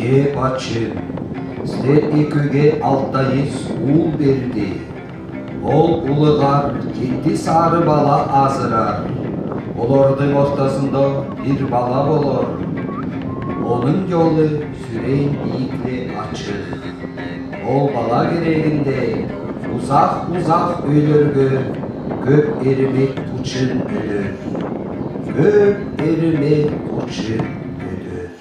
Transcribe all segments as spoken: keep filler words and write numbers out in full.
Эп ачым, силер экөөге Алтайыс уул берди. Ол улугаар ети сары бала азырар. Олардынъ ортасында бир бала болар. Онынъ ёлы сүрен бийикле ачык. Ол бала керегинде узак-узак өйлерге кёп эрмек учун өтер. Кёп эрмек учун өтер.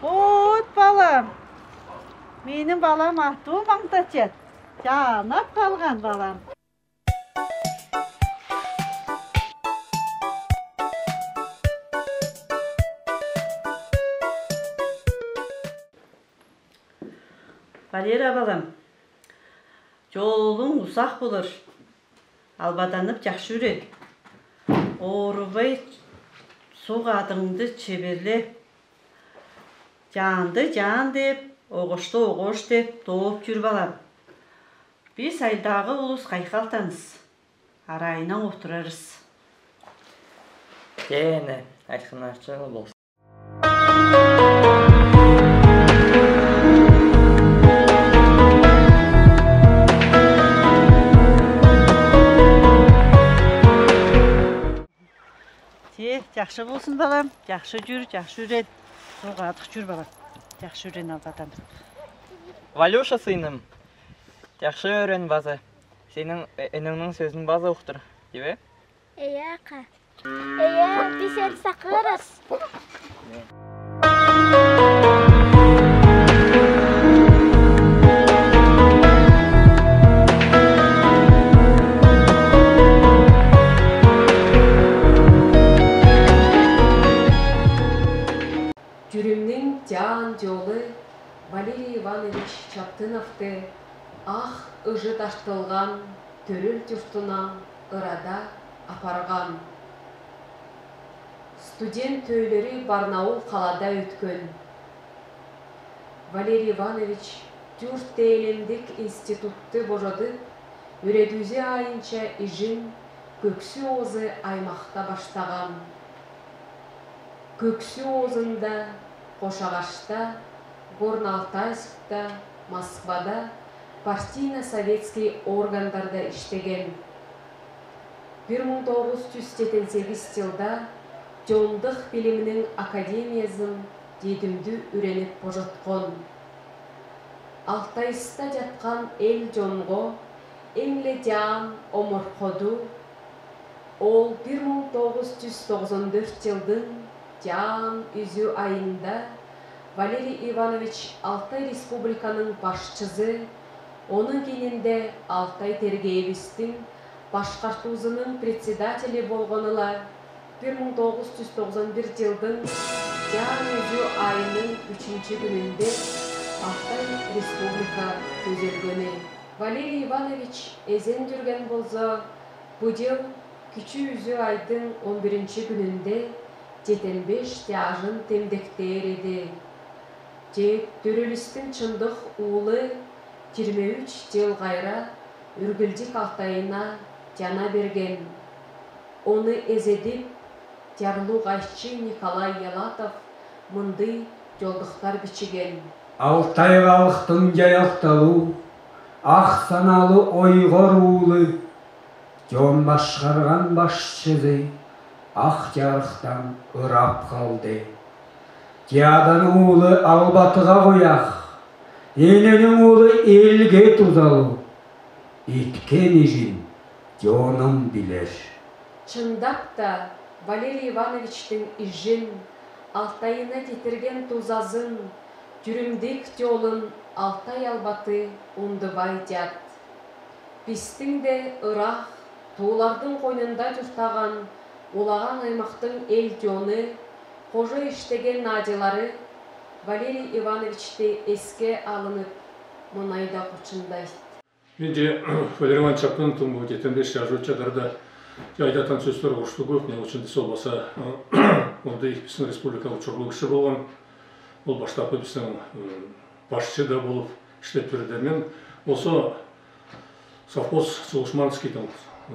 Вот, балам. Меним балам атуу маңдачат. Чаанап калган балам. Валера балам, ёлунъ узак болар. Албаданып чакшы юрен. Оорубай суг адыңды чеберле. Чаанды чаан деп, огошты огош деп, тооп юр, балам. Бис айылдагы улус кайгылтпаныс. Арайына олтурарыс. Тиине, айхынарчы болсын. Тие, чакшы болсын, балам. Чакшы юр, чакшы юрен. Суг адык юр, балам. Чакшы юрен, албаданып. Валюша, сыйыным, чакшы юрен база. Сенинъ, э, энеңнинъ сёзюн база уктыр, тиибе? Ие, ака. Ие, бис энди сакыырбыз. Тюрюмнинъ чаан ёлы Валерий Иванович Чаптыновты ах ыжы тартылган төрел юртуна ырада апарган. Студент өйлери Барнаул калада өткен. Валерий Иванович юрт-эйлемдик институтты божодуп, юредүүзү айынча ижин Көксү-Оозу аймакта баштаган. Көксү-Оозунда, Кошагашта, Горно-Алтайскта, Москвада партийно-советский органдарда иштеген. Бир муң тогуз жюз жетен сегиз жылда Чондук билимнинъ академиязын дедимдүү юренип божоткон. Алтайста жаткан эл-чонго эң-ле чаан оморходу. Ол бир муң тогуз жюз токсон дөрт жылдынъ чаан үзүү айында Валерий Иванович Алтай Республиканынъ башчызы, онынъ кийининде Алтай тергеевистинъ башкартуузунунъ председатели болгонуна, бир муң тогуз жюз токсон бир жылдынъ чаан үзүү айынынъ ючүнчю кюнюнде Алтай Республика төзелгени. Валерий Иванович эзен юрген болза, быйыл кичи үзүү айдынъ он биринчи кюнюнде жетен беш чажын темдектер эди. Тек төрелистинъ чындык уулу жыйырма үч жыл кайра Үргүлчик Алтайына чана берген. Ону эзедип, чарлуу кайчы Николай Ялатов мындый жолдуктар бичиген. Алтай калктынъ жайылталуу, ак санаалуу, ойгор уулу, чон башкарган башчызы ак жарыктан ырап калды. Чаадан уулу албатыга куяк, эненинъ уулу элге тузалуу, эткен ижин чонум билер. Чындап та, Валерий Ивановичтинъ ижин, Алтайына кетирген тузазын, юрюмдек жолун Алтай албаты ундубай чат. Бистинъ де ырак тоолардынъ койнунда журтаган Улаган аймактынъ эл-чону, кожа иштеген наадилары Валерий Ивановичти эске алынып, мынай да кочундайт. Менде Валерий Иванович Чаптыновтынъ бу жетен беш жаш чадарда айтатан сёзлер орустуу кёп, не учун десе болмаса, Онда бистиң республикада учурлу киси болган. Ол баштапкы бистиң, э, башчы да болып иштеп турды. Мен осы совхоз Чулушманскийдиң,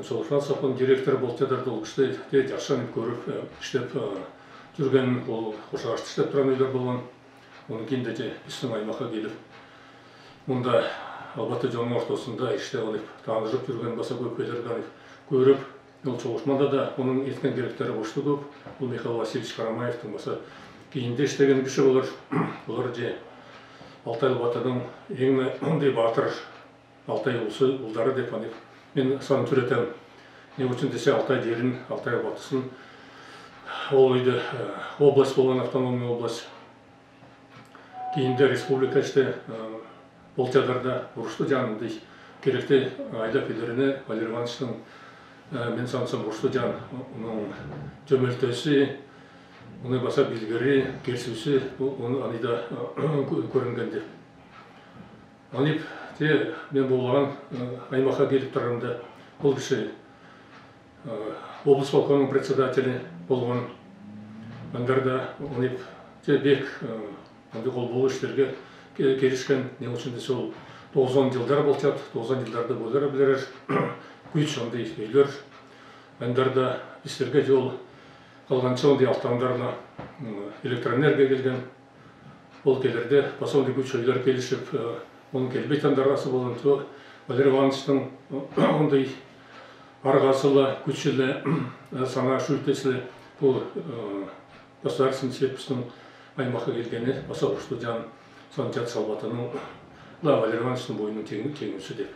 Чулушманский совхоздың директоры болып чадар да ол кишиди де жакшы көрүп, э, иштеп, э, турган, ол Кошкашта иштеп турган өйлер болган. Ондан кийин де бистиң аймакка келип, мында Албаты жолдуң ортасында иштеп, аны таныжып турган, баса көп киилерди көрүп, ол Чулушманда да онуң эткен киилери кошты көп. Ол Михаил Васильевич Карамаевтиң баса кийинде иштеген киси болар. Олар же Алтай Албатыдың эң ондай баатыр, Алтай улусы, улдары деп аны мен санап тур эдим. Не учун десе, Алтай жерин, Алтай Албатысын, ол өйде, э, область болган, автономный область. Кийинде республика иштеп, э, болчадар да, урушты жаан, андый киилерди айдап килерине Валерий Ивановичтиң, э, мен санасам, урушты жаан, онуң чөмелтеси, оны баса билгири, келсиуси, о-, ону аны да, э, кө-, көрүнген деп. Аны ип те мен болаган, э, аймакка келип турарымда, ол киши, э, облсполкомнуң председатели болган. Андар да аны ип те бек, э, андый кол болу иштерге ке-, килишкен. Не учун десе, ол тогызон жылдар болчат, тогызон жылдарда болар билер, күч андый өйлер. Андар да бистерге ол калганча андый алтандарла, м, электроэнергия келген. Ол киилерде баса андый күч өйлер килишип, э, онуң келбейтин даргасы болган. Со Валерий Ивановичтиң, э, андый аргасы ла, күчү ле, э, санаа шүлтеси ле, бу, э, государственный светпистиң аймакка келгени баса урушты жаан санчат Албатының ла Валерий Ивановичтиң бойнуна тең-, теңүүсү деп.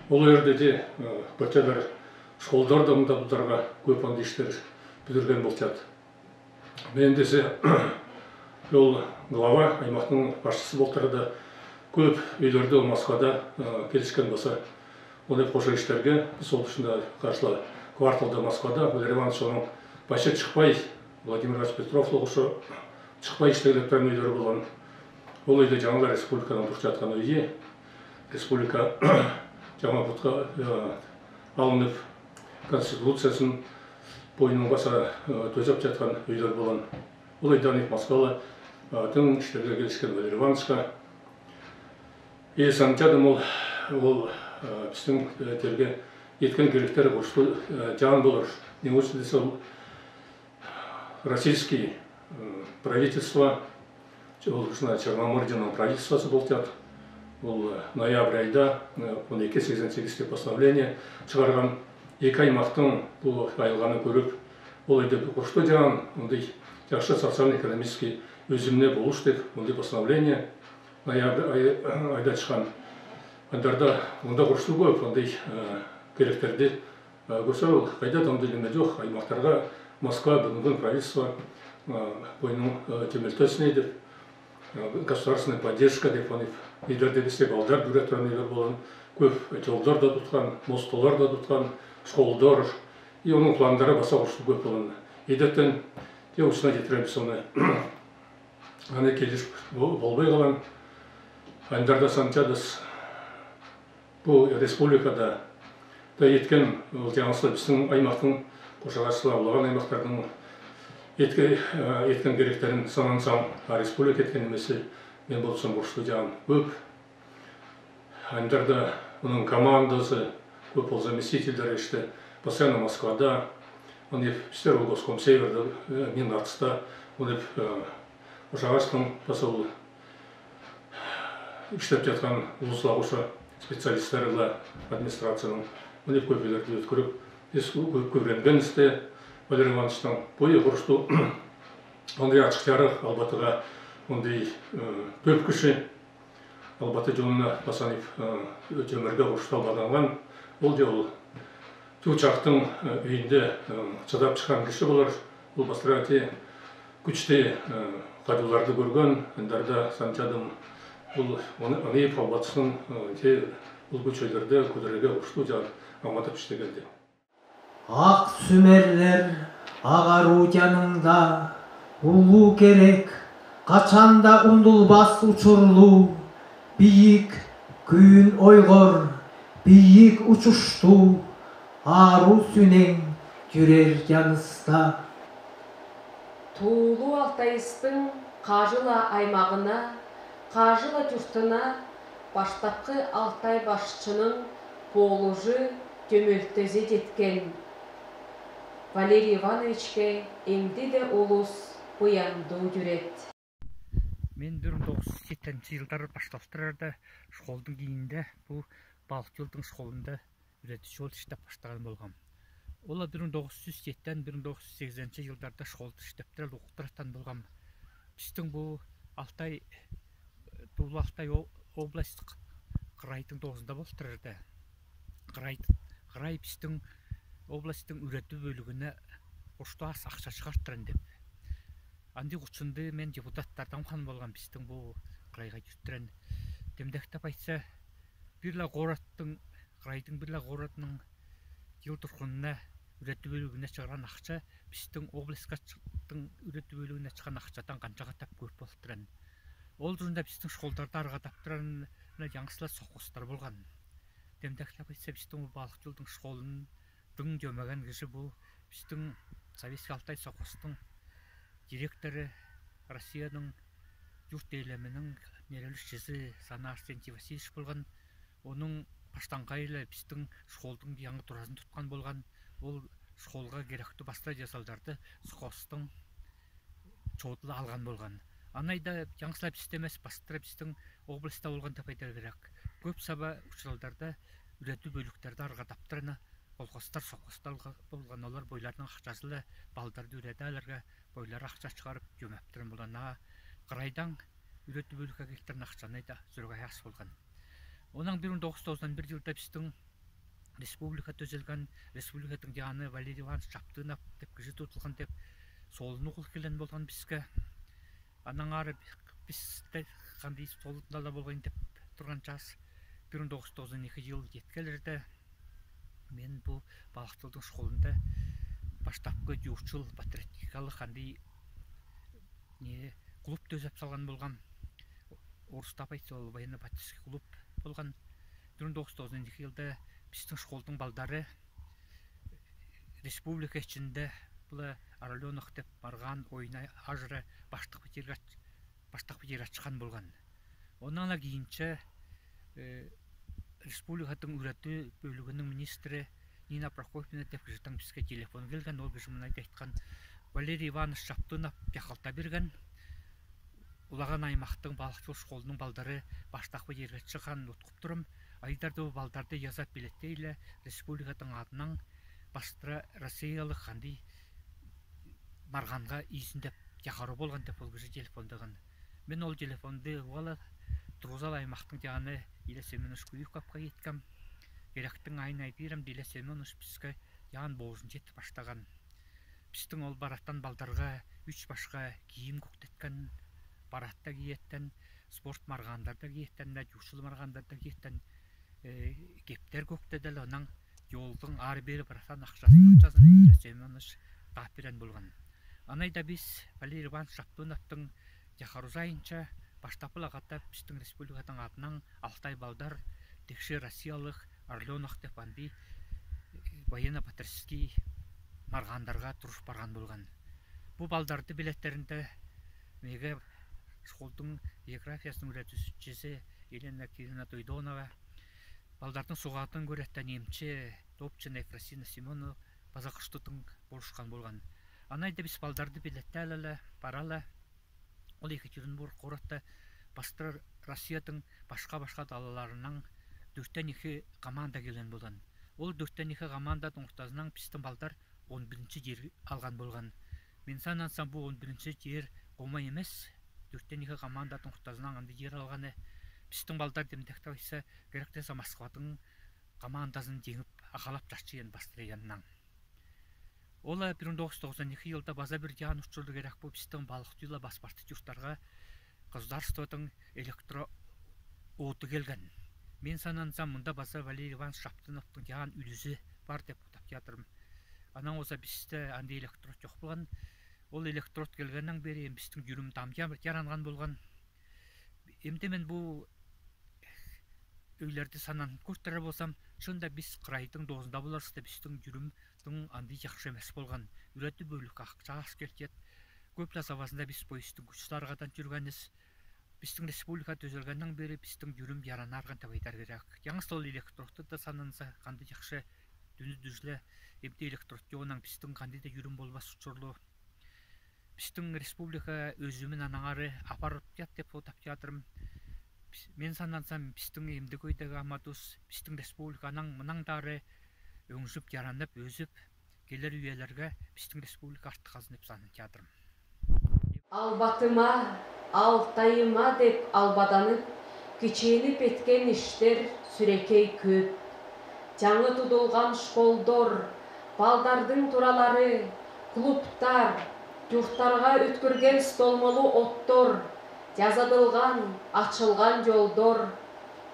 Ол ерде де, э, бачадар, школдар да мында тударга көп андый иштер бүтүрген болчат. Мен десе, ол глава, аймактың башчысы болып турарда, көп өйлерде, ол Москвада, э, келишкен баса. Ол деп коша иштерге, сол ушунда кашла кварталда Москвада, Валерий Иванович онуң башы чыкпай, Владимир Иванович Петров ла коша чыкпай иштеп турган өйлер болган. Ол өйде жангылар республикадан турчаткан өйи, республика жана бутка, э, алынып, конституциясын бойнуна баса, э, төзеп чаткан өйлер болган. Ол өйде аны Москвага, э, тың иштепке келишкен Валерий Ивановичке. Э, санчадым ол, ол, э, бистиң, э, терге эткен киилери урушты, э, жаан болар. Не учун десе, ол российский, э, правительство, ол ушуна Черномырдиннің правительствосы болчат. Ол, э, ноябрь айда, э, он эки сексен сегиз деп постановление чыгарган. Эки аймактың бу айылганы көрүп, ол өйде урушты жаан, ондай жакшы социально-экономический өсүмге болуш деп, ондай постановление ноябрь ай-, айда чыккан. Андар да онда урушты көп, ондай, э, киилерди Э, көрсе, ол кайда да ондай неме жок, аймактарга Москва, бүгүнгү правительство, э, бойнуна, э, теңелтесине деп, э, государственная поддержка деп, аны, идерде бисте балдар дүре турган өйлер болган, көп, э, жолдар да туткан, мостолар да туткан, школдар, и онуң пландары баса урушты көп болган. Идерден те ушуна жетиребиз ону. Аны келиш бол-, болбай калган. Андар да санчабыз. Бу республикада да эткен, ол жангылыкта бистиң аймактың, кошагасла болган аймактардың этке-, э, эткен киилерин санасаң, а республика эткен немеси, мен болсам, урушты жаан көп. Андар да мунуң командасы, көп ол заместительлер иште, постоянно Москвада. Аны бистер ол Госкомсеверде, э, Минатста, аны, э, ошагастың посол иштеп чаткан улусла коша, специалисттер ла администрацияның, аны көөп өйлерди өткүрүп, биз кө-, кө-, күүренген исте Валерий Ивановичтең бу урушты, ондай ачык-чарык Албатыга, ондай, э, көп киши Албаты жолуна баса аны, э, чөмерге урушты албатанган. Ол жол Туу чактың, э, өйүнде, э, чыдап чыккан киши болар. Ол бастыра те күчтүү, э, кадууларды көрген, андар да санчадым. Ол аны, аны Албатысын, э, те ол күч өйлерди көдөрерге урушты жаан аматып иштегенди. Ак сүмерлер, ак аруу жанында, улуу керек, качан да унутулбас учурлуу, бийик күүн ойгор, бийик учуштуу, аруу сүнең жүрер жаныста. Туулу Алтайстың Кажыла аймагына, Кажыла чуртына баштапкы алтай башчының положи төмөлтези четкен Валерий Ивановичке эмди де улус буяндуу дурет. Мен бир муң тогыз жүз сексен чилдар башталтырарда школдың ийинде, бу Балыкчы Юлдың школында үрет школ иштеп баштаган болгам. Ол бир муң тогыз жүз сексен, бир муң тогыз жүз сегизинчи йылдарда школда иштеп турар, укытыраттан болгам. Бистиң бу Алтай, Туулу Алтай о-, область кырайдың доозында болтурар да. Кырай, кырай бистиң областтың үретүү бөлүгүне оштоас акча чыгартырын деп. Андый кучунду мен депутаттардан кан болгам бистиң бу кырайга чүртүрен. Демдектеп айтса, бир-ле городтың, кырайдың бир-ле городының йыл туркунуна үретүү бөлүгүне чыгарган акча бистиң областька чы-, тың үретүү бөлүгүне чыгарган акчадан канча кат көп болтуран. Ол турунда бистиң школдарда аргадаптыран, мына, яңысла сокостар болган. Демдектеп айтса, бистиң бу Балыкчы Юлдың школун дың чөмеген кижи бу бистиң Советский Алтай сокостың директору, Россияның юрт-йылдамының нерелишчизи Санаа Арсентий Васильевич болган. Ону баштаңгай-ла бистиң школдуң яңы туразын туткан болган. Ол школга керектүү бастыра жасалдарды сокостуң чоотулла алган болган. Анайда яңысла бисте эмес, бастыра бистиң областьта болган деп айтар керек. Көп саба учуралдарда үретүү бөлүктерде аргадаптырына колхозтар, сокостар болган, олар бойларының акчазы-ла балдарды үретип аларга бойлары акча чыгарып, чөмептирин болган. А кырайдаң үретүү бөлүкке келтирген акчаны да сүрге аяас болган. Онан бир муң тогыз жүз тогузон бир йылда бистиң республика төзелген, республикадың дяаны Валерий Иванович Чаптынов деп кижи тудулган деп, солун угул келген болган биске. Аннаңар бисте кандый солун дала болган деп турган час, бир муң тогыз жүз тогузон эки йыл четкелерде мен бу Балыкчы Юлдың школунда баштапкы чуучул патриотикалык кандый не клуб төзеп салган болгам. Орустап айтса, ол военно-патриотический клуб болган. Бир муң тогыз жүз тогузон эки йылда бистиң школдуң балдары республика ичинде бу «Орлёнок» деп маргаан ойнай ажыра баштапкы ерге, баштапкы ерге чыккан болган. Оннаңар кийинче, э, республикадың үретүү бөлүгүнүң министри Нина Прокопьевна деп кижиден биске телефон келген, ол кижи мынай айткан: «Валерий Иванович Чаптынов чакалта берген, Улаган аймактың Балыкчы Юл школунуң балдары баштапкы ерге чыккан, уткуп турам. Айдарды бу балдарды язап билеттей-ле, республикадың адынаң бастыра Россиялык кандый маргаанга ийсин деп чакыруу болган», — деп ол кижи телефондаган. Мен ол телефонду угула Труузал аймактың дяаны Илия Семёнович Куюковка иеткем. Керектиң айнай бирем, Илия Семёнович биске дяан болжун чет баштаган. Бистиң ол бараттан балдарга үч башка кийим куктеткен, баратта киеттен, спорт маргаандарда киеттен, да, чуучул маргаандарда киеттен, э, кептер куктедел, онан ёлдуң ары-бери бараттан акчасын, акчасын Илия Семёнович таап берген болган. Анайда бис Валерий Иванович Чаптыновтың чакыруу сайынча баштапкы лагата бистиң республикадың адынаң алтай балдар тикши Россиялык «Орлёнок» деп андый, э, военно-патриотический маргаандарга турушуп барган болган. Бу балдарды билеттеринде меге школдуң географиясының үйретүүсчүзү Елена Кирилловна Дойдонова, балдардың сугатын көреттен эмчи Добчина Ефросина Семёновна база кыштыдың болушкан болган. Анайда бис балдарды билетте алала, барала. Ол Екатеринбург городта бастыра Россиядың башка-башка далаларыннан дөрттен эки команда келген болган. Ол дөрттен эки командадың ортазыннан бистиң балдар он биринчи ер алган болган. Мен санасам, бу он биринчи ер оңмай эмес. Дөрттен эки командадың ортазыннан андый ер алганы. Бистиң балдар, демдектеп айтса, керектесе Москвадың командазын жеңип, агалап чатчаан бастырганнан. Ол бир муң тогыз жүз тогызон эки йылда база бир дяан учуру керек, бу бистиң Балыкчы Юлга, бас парты чурттарга государстводуң электро оду келген. Мен санасам, мында база Валерий Иванович Чаптыновтуң дяан үлүзү бар деп утап ятырым. Анан болза бисте андый электрод жок болган. Ол электрод келгенден бери эми бистиң жүрүм дам жа-, жаранган болган. Эмди мен бу өйлерди сананып көртөрөр болсам, чында бис кырайдың доозунда боларбыз да, бистиң жүрүмдүң андый жакшы эмес болган. Үретүү бөлүкке акча аз келчет. Көөп ле савазында бис поездтың кучусларгадан юргенбис. Бистиң республика төселгеннен бери бистиң юрем яранарган тайпа айдар керек. Яңыс ол электродты да сананза, кандый чахсы дүнү дүжле, эмди электрод чооннаң бистиң кандый да юрем болбас учурлу. Бистиң республика өзүмүн анаңары апарып ят деп одап ядырым. Мен санансам, бистиң эмдеги өйдеги амадус, бистиң республиканың мынаңдары өңзүп, яранып, өзүп, келер үйелерге бистиң республика артыхазын деп санап ядырым. Албатыма, Алтайыма деп албаданып, кичинип эткен иштер сүрекей көөп. Чаңы тудулган школдор, балдардың туралары, клубтар, юрттарға өткерген столмолу оттор, жазадылған, ачылған жолдор,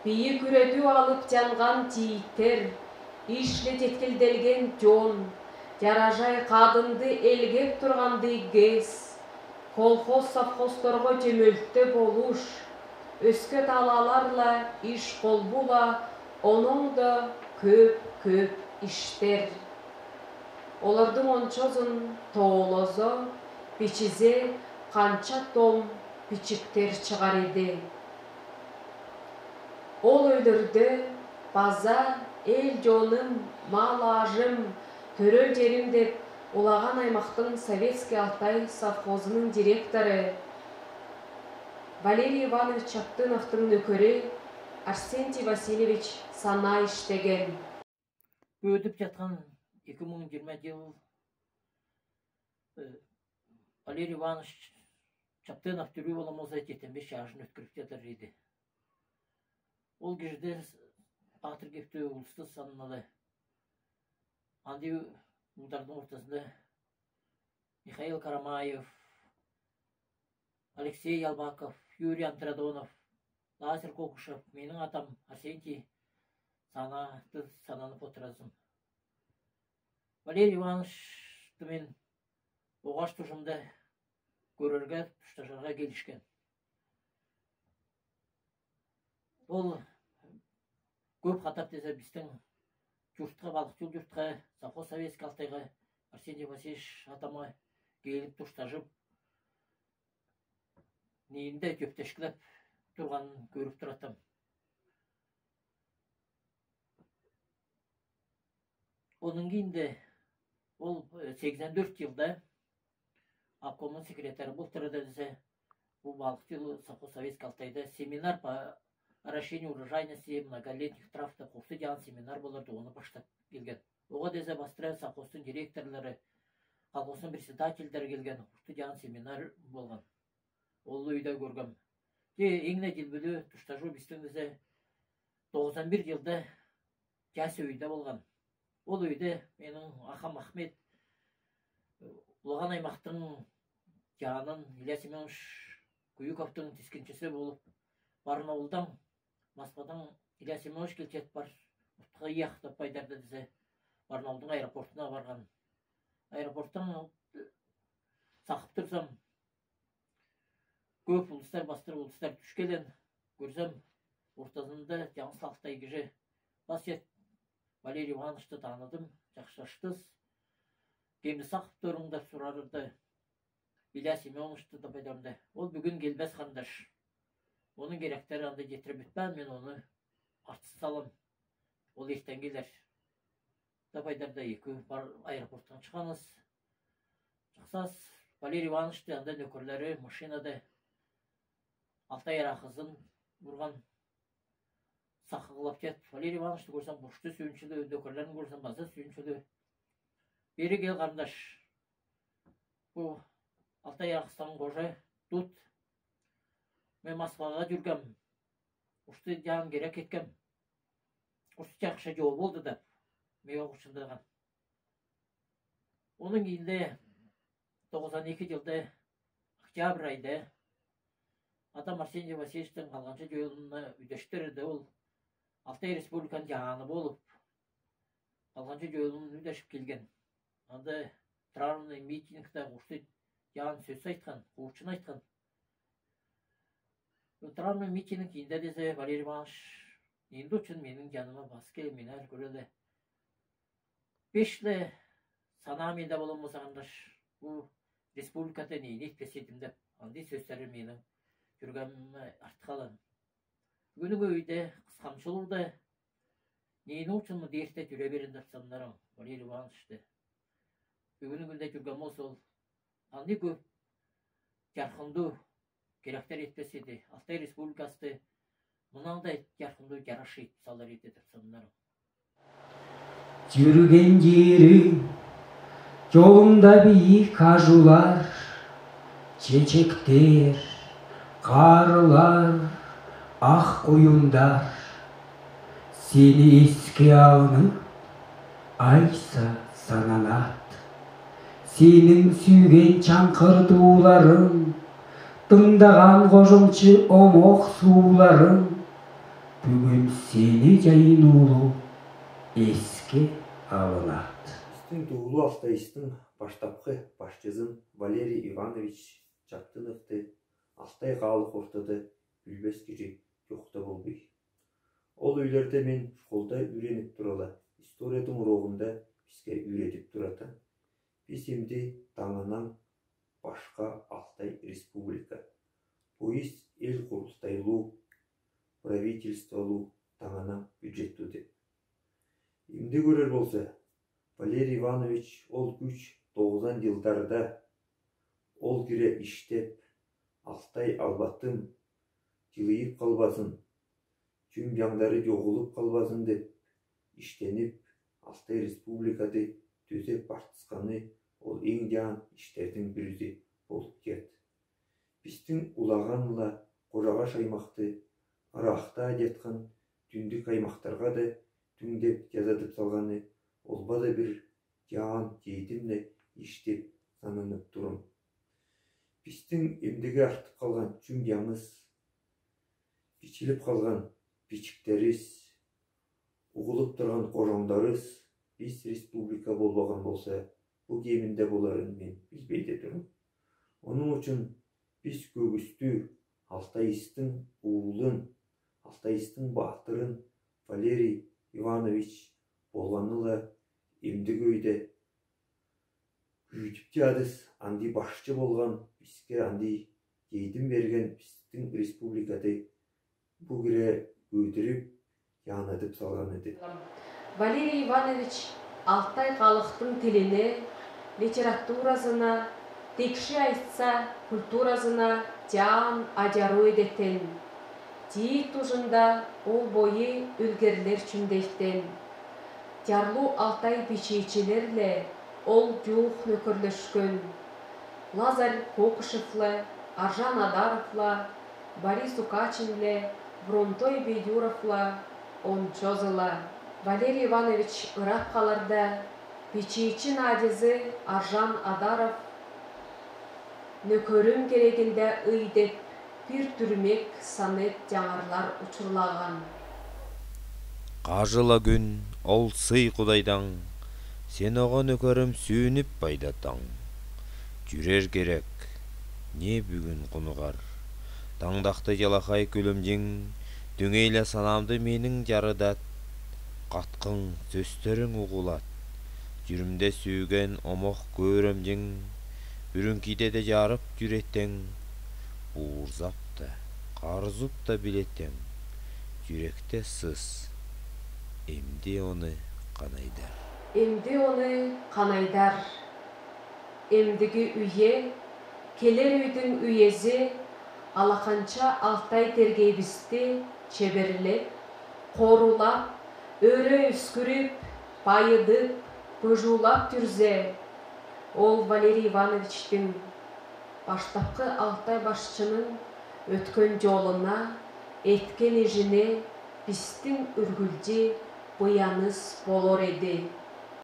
бийик үредүү алып жанған тииттер, ишле жеткилделген жон, жаражай кадынды элгеп тургандый гес, колхоз-совхоздорго жемелтте болуш, өске талааларла иш колбула, оноң да көөп-көөп иштер. Олордуң ончозун тоолозо, бичизе, канча том бичиктер чыгар эди. Ол өйлөрдө база эл-жонум, мал-аажым, төрөл жерим деп Улаган аймактың Советский Алтай совхозунуң директору, Валерий Иванович Чаптыновтуң нөкөрү Арсентий Васильевич Сана иштеген. Бөөдүп жаткан эки муң жыйырма жыл, э, Валерий Иванович Чаптынов тирүү болмаса, жетпис беш жашын өткерип жатар эди. Ол кижиде баатыр кепте улусту санамалы. Андый улдардың ортасында Михаил Карамаев, Алексей Ялбаков, Юрий Андрадонов, Лазарь Кокушев, менің атам Арсентий Сананы, Сананы потразым. Валерий Ивановичты мен оғаш тужымда көрерге, туштажарға келішкен. Ол көп хатап тезе бистің журтха, Балықчыл журтха, совхоз Советский Алтайға, Арсентий Васильевич атама келіп туштажып, нейинде жөптешкілеп турғанын көріп туратам. Онын кийинде ол, э, сегизен дөрт жылда обкомның секретары болып турады десе, бу Балыкчыл совхоз Советский Алтайда семинар по наращению урожайности многолетних трав деп Хурсы жаан семинар боларды, оны баштап келген. Оға десе бастыра совхозтың директорлары, колхозтың председательдері келген, Хурсы жаан семинар болған. Ол үйде көргем. Те, иң не дилбилүү туштажу бистің десе, тоғызан бир жылда час үйде болған. Ол үйде менің ахам Ахмет, Улаган аймактың жаанын Илья Семенович Куюковтың тискинчиси болып, Барнаулдан, Москвадан Илья Семенович келчет бар, утха яхта пайдарды десе, Барнаулдың аэропортына барған. Аэропорттан сақып турсам, көп улустар, бастыр улустар түшкелен, көрсем, ортасында жаңыс алтай кижи бас ет. Валерий Ивановичты таныдым, жақшаштыс. Кемді сақып турыңдар, сурарыды. Илья Семеновичты да пайдамды. Ол бүгін келбес, қандаш. Оның керектері анда жетіріп бітпен, мен оны артыс салам. Ол ертең келер. Тапайдарда екеу бар, аэропорттан шыққанбыз. Шықсас, Валерий Иванович те анда нөкерлері машинада Алтай арақызын урған, саққылап кетіп. Валерий Ивановичты көрсем, бушты сүйінчілі, нөкерлерін көрсем, база сүйінчілі. Бері кел, қарындаш. Бу Алтай арақыстың қожа тут. Мен Москваға жүргем. Ушты жан керек кеткем. Ушты жақшы жол болды деп, меге қушындырған. Оның кийинде тоғызан екі жылда октябрь айда атам Арсентий Васильевичтің Қалғаншы жолына үдештірді. Ол Алтай Республиканың жаны болып, Қалғаншы жолын үдешіп келген. Анда травный митингте ушты жан сөз айтқан, қуғыншын айтқан. Травный митинг кийинде десе, Валерий Иванович, енді учын менің жаныма бас кел, мені әр көреді. Пешлі Сана мен де болам болса, қарындаш, бу республикада ниини итпес эдим деп, андый сөстери минин тюргемине артхалан. Бюгюнги кюйде кыскамшылыуда ниини учун мындыртта тюре берген деп санарым Валерий Ивановичти. Бюгюнги кюйде тюргем болса, ол андый кёп яркындуу керектер итпес эди. Алтай Республикасты мынаңдай яркындуу жараш ит салар эди деп санарым. Юрген ери, жолунда бийик кажуулар, чечектер, карлар, ак куюндар. Сени эске алынып, ай сананат. Сенин сюйген чаңкыр дууларынъ, тыңдаган кожомчу омок сууларынъ, бюгюн сени жайын улуу эске алынат. Бистин дуулуу Алтайыбыстың баштапкы башчызын Валерий Иванович Чаптыновты Алтай калык ортада билбес кижи чокта болбай. Ол уйларда мен школда үйренип турала, историядың урогында биске үйретип туратын. Бис эмди таңанаң башка Алтай Республика. Бу ис эл курултайлуу, правительстволуу таңанаң бюджеттүү деп. Эмди көрер болса, Валерий Иванович ол күүч тогузан йылдарда ол кире иштеп, Алтай албатым, жылыйып калбасын, чүм-чаңдары жоголуп калбасын деп иштенип, Алтай Республикады төзеп бартысканы ол эң жаан иштердиң бириси болуп кет. Бистиң улаган-ла кожагаш аймакты ырахта жаткан түндүк аймактарга да түңдеп жазадып салганы ол бада бир жаан жейдимле иш деп сананып турум. Бистиң эмдиге артып калган чүм-чаңыс, бичилип калган бичиктерибиз, угулуп турган кожоңдарыбыз бис республика болбаган болса, бу кеминде боларын мен билбейде турум. Ону учун бис көгүстү Алтайыбыстың уулун, Алтайыбыстың баатырын Валерий Иванович болганы-ла эмдиги өйде күүдүп чадыс андый башчы болган, биске андый жейдим берген, бистиң республикады бу кире күүдүрүп, яңадып салган эди. Валерий Иванович алтай халыктың тилине, литературазына, тикши айтса, культуразына жаан ажаруу эдеткен. Тии тужунда ол бойы үлгерлер чүндейткен. Жарлуу алтай бичиичилерле ол жуух нөкерлешкен. Лазарь Кокушевле, Аржан Адаровла, Борис Укачинле, Бронтой Бедюровла, ончозула. Валерий Иванович ырап каларда, бичиичи наадизы Аржан Адаров «Нөкерим керегинде ый» деп, бир дүрмек сонет яңарлар учурлаган. Кажыла күн ол сый Кудайдаң, сен ога, нөкерим, сүүнүп пайдатаң. Жүрер керек, не бүгүн кунугар. Таңдакты жалакай күүлемдиң, дүңейле санамды менин жарыдат. Каткың сөстериң угулат. Жүрүмде сүйген омок көөремдиң, бүрүн киде де жарып жүреттең. Буурзап та, карзуп та билеттең. Жүректе сыс. Эмди оны канайдар. Эмди оны канайдар. Эмдиги үйе, келер үйдүң үйези алаканча алтай тергейибизди чеберлеп, коруулап, өрө үскүрүп, байыдып, быжуулап жүрзе, ол Валерий Ивановичтиң, баштапкы алтай башчының өткен жолуна, эткен ижине бистиң үргүлчү буяныс болор эди.